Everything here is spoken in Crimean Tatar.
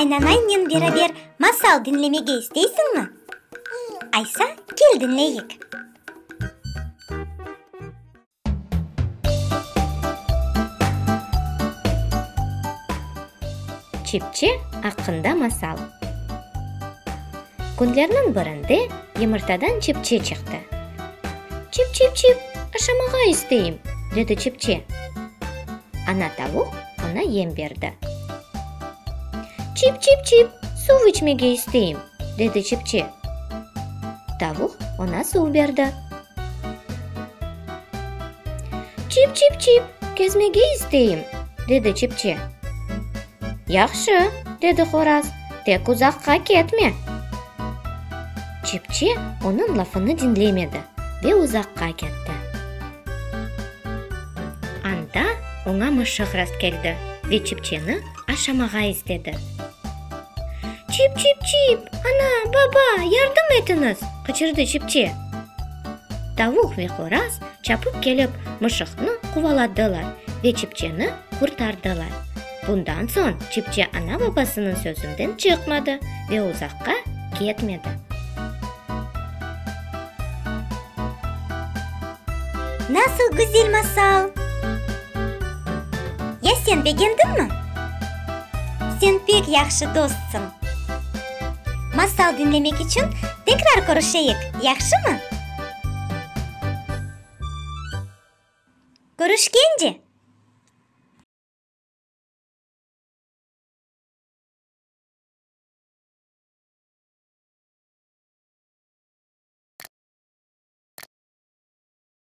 Aynanaynen beraber masal diñlemege isteysiñmi? Aysa, kel diñleyik! Çipçe aqqında masal. Künlerniñ birinde yımırtadan çipçe çıqtı. Çip-çip-çip, aşamağa isteyim, dedi çipçe. Ana tavuq oña yem berdi. Çip-çip-çip, suv içmege isteyim, dedi çipçe. Tavuq oña suv berdi. Çip-çip-çip, kezmege isteyim, dedi çipçe. Yahşı, dedi horaz, tek uzaqqa ketme. Çipçe onıñ lafını diñlemedi ve uzaqqa ketti. Anda oña mışıq rastkeldi ve çipçeni aşamağa istedi. Çip-çip-çip, ana, baba, yardım etiñiz! qıçırdı çipçe. Tavuq ve horaz çapıp kelip, mışıqnı quvaladılar ve çipçeni qurtardılar. Bundan soñ çipçe ana-babasınıñ sözünden çıqmadı ve uzaqqa ketmedi. Nasıl güzel masal! Ya sen begendiñmi? Sen pek yahşı dostsıñ. Masal diñlemek içün tekrar körüşeyik, yahşımı? Körüşkence!